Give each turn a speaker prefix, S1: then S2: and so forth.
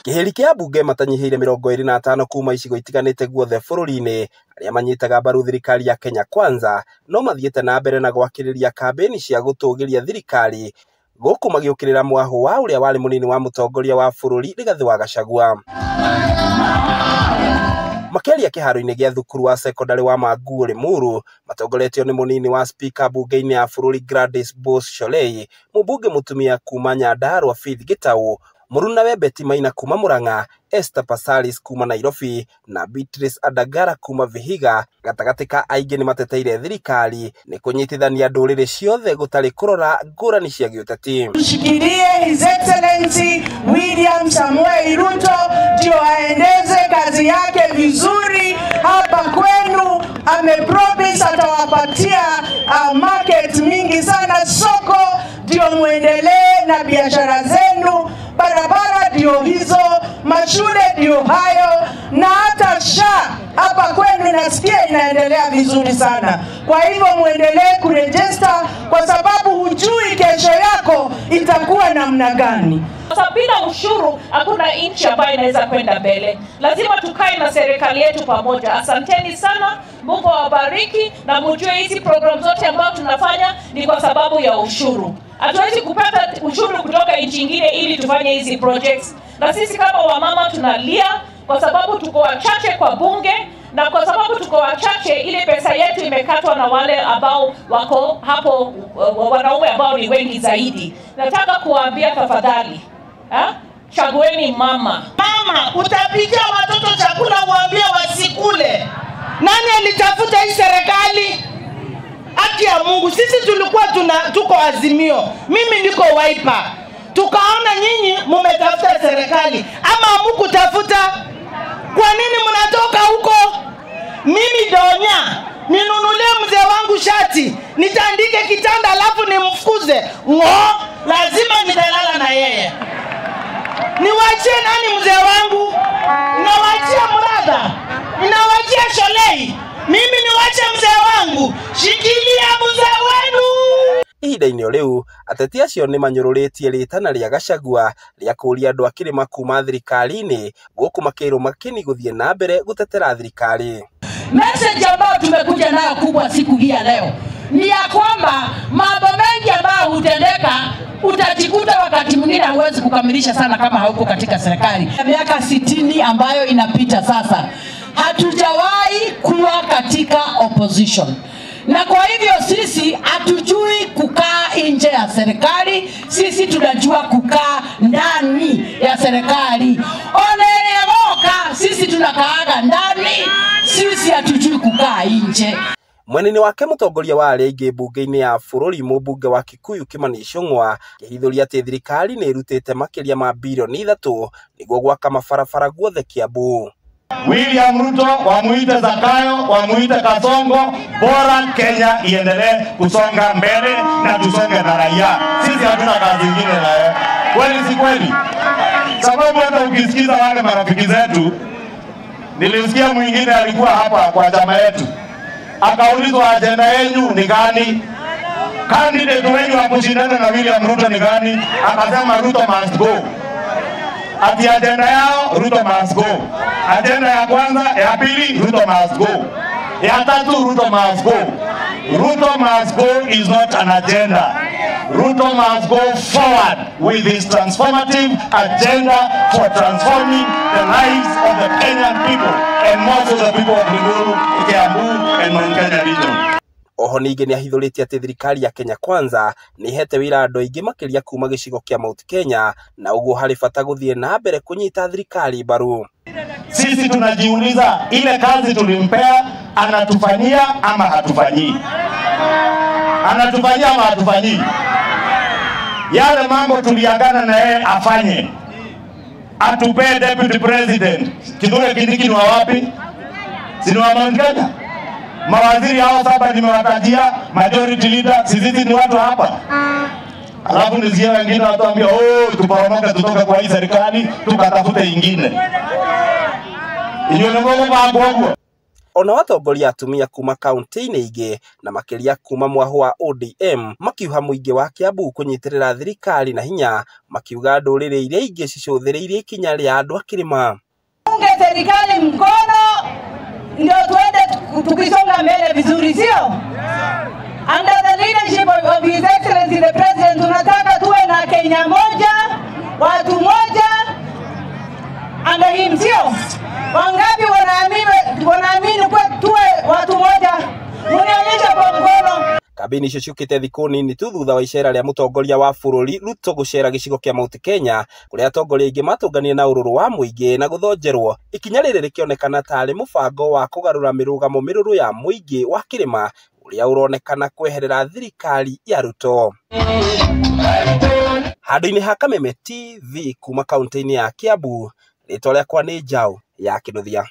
S1: Kĩhĩri kĩa mbunge matanyihĩire 25 kuma icigo itiganĩte guothe bũrũri-inĩ arĩa manyitaga mbaru thirikari ya Kenya Kwanza no mathiĩte na mbere na gwakĩrĩria kambĩini cia gũtũgĩria thirikari gũkũ magĩũkĩrĩra mwahũ wa ũrĩa warĩ mũnini wa mũtongoria wa bũrũri Rigathĩ wa Gachagua. Makĩaria kĩharo-inĩ gĩa thukuru wa sekondarĩ wa Manguũ Limuru matongoretio nĩ mũnini wa spika mbunge-inĩ ya bũrũri Gladys Boss Shollei, mũmbunge mũtumia kuma Nyandarua Faith Gitau, mũrunawe Betty Maina kuma Murang'a, Esther Passaris kuma Nairobi na Beatrice Adagara kuma Vihiga gatagatĩ ka aingĩ nĩ mateteire thirikari nĩ kũnyitithania ndũrĩrĩ ciothe gũtarĩ kũrora ngũrani cia gĩũteti.
S2: Tushikilie His Excellency William Samoei Ruto ndio aendeze kazi yake vizuri hapa kwenu. Amepromise atawapatia market mingi sana, soko ndio muendelee na biashara zenu, barabara ndio hizo, mashule ndio hayo, na hata SHA hapa kwenu nasikia inaendelea vizuri sana. Kwa hivyo muendelee kuregister kwa sababu hujui kesho yako itakuwa namna gani.
S3: Sasa bila ushuru hakuna nchi ambayo inaweza kwenda mbele. Lazima tukae na serikali yetu pamoja. Asanteni sana, Mungu awabariki, na mjue hizi program zote ambazo tunafanya ni kwa sababu ya ushuru. Hatuwezi kupata ushuru kutoka nchi nyingine ili tufanye hizi projects. Na sisi kama wamama tunalia kwa sababu tuko wachache kwa bunge, na kwa sababu tuko wachache ile pesa yetu imekatwa na wale ambao wako hapo, wanaume ambao ni wengi zaidi. Nataka kuwaambia tafadhali, chagueni mama.
S2: Mama, utapikia watoto chakula uambie wasikule. Nani alitafuta hii serikali? Haki ya Mungu, sisi tulikuwa tuko Azimio. Mimi niko Wiper. Tukaona nyinyi mumetafuta serikali ama hamkutafuta? Kwa nini mnatoka huko? Mimi Donya ninunulie mzee wangu shati, nitandike kitanda alafu nimfukuze. Ngo, lazima nitalala na yeye. Niwaachie nani mzee wangu? Niwaachie Muratha? Niwaachie Shollei? Mimi niwache mzee wangu? Shikilia mzee wenu.
S1: Ihinda-inĩ o rĩu ateti acio nĩ manyũrũrĩtie rĩtana rĩa Gachagua rĩa kũũria andũ a kĩrĩma kuma thirikari-inĩ gũkũ makĩrwo makĩni gũthiĩ na mbere gũtetera thirikari.
S4: Message ambayo tumekuja nayo kubwa siku hii ya leo ni ya kwamba mambo mengi ambayo hutendeka utajikuta wakati mwingine huwezi kukamilisha sana kama hauko katika serikali. Miaka 60 ambayo inapita sasa hatujawahi kuwa katika opposition. Na kwa hivyo sisi hatujui kukaa nje ya serikali, sisi tunajua kukaa ndani ya serikali. Onelegoka, sisi tunakaaga ndani, sisi hatujui kukaa nje.
S1: Mwenene wake mũtongoria wa arĩa aingĩ mbunge-inĩ ya bũrũri mũmbunge wa Kikuyu Kimani Ichung'wa akĩhithũria atĩ thirikari nĩ ĩrutĩte makĩria ma bilioni 3 nĩguo gwaka mabarabara guothe Kiambu.
S5: William Ruto wamuite Zakayo, wamuite Kasongo, bora Kenya iendelee kusonga mbele na tusonge na raia. Sisi hatuna kazi nyingine na yeye. Kweli si kweli? Sababu hata ukisikiza wale marafiki zetu, nilisikia mwingine alikuwa hapa kwa chama yetu, akaulizwa agenda yenu ni gani? Candidate wenu wa kushindana na William Ruto ni gani? Akasema Ruto must go. Ati agenda yao Ruto must go. Agenda ya kwanza, ya pili Ruto must go. Ya tatu Ruto must go. Ruto must go is not an agenda. Ruto must go forward with his transformative agenda for transforming the lives of the Kenyan people and most of the people of Limuru, Kiambu and Mount Kenya region.
S1: Oho ningĩ nĩ ahithũrĩtie atĩ thirikari ya Kenya Kwanza nĩ ĩhete wĩra andũ aingĩ makĩria kuma gĩcigo kĩa Mount Kenya na ũguo harĩ bata gũthiĩ na mbere kũnyita thirikari mbaru.
S5: Sisi tunajiuliza ile kazi tulimpea anatufanyia ama hatufanyii? Anatufanyia ama hatufanyii? Yale mambo tuliagana na yeye afanye. Atupee deputy president. Kithure Kindiki ni wa wapi? Si ni wa Mount Kenya? Mawaziri hao 7 nimewatajia, majority leader, sisi ni watu hapa. Alafu nisikia wengine watuambia, oh, tuporomoke tutoke kwa hii serikali tukatafute ingine. Iyo ni mambo magogo.
S1: Ona atongoria atumia kuma kaunti-inĩ ingĩ na makĩria kuma mwahũ wa ODM makiuha mũingĩ wa Kiambu kũnyitĩrĩra thirikari na hinya, makiuga ndũrĩrĩ iria ingĩ cicũthĩrĩirie ikinya rĩa andũ a kĩrĩma.
S2: Unge serikali mkono ndio tuende tukisonga mbele vizuri, sio? Under the leadership of His Excellency the President, tunataka tuwe na Kenya moja, watu moja under him, sio? Wangapi wanaamini kwa tuwe watu moja? Munionyeshe kwa mkono.
S1: Kambĩini icio ciũkĩte thikũ nini tu thutha wa icera rĩa mũtongoria wa bũrũri Ruto gũcera gĩcigo kĩa Mount Kenya, kũrĩa atongoria aingĩ matũnganire na ũrũrũ wa mũingĩ na gũthonjerwo. Ikinya rĩrĩ rĩkĩonekana tarĩ mũbango wa kũgarũra mĩrũgamo mĩrũrũ ya mũingĩ wa kĩrĩma ũrĩa ũronekana kweherera thirikari ya Ruto. Handũ-inĩ ha Kameme TV kuma kaunti-inĩ ya Kiambu, rĩtwa rĩakwa nĩ Njaũ ya Kĩnuthia.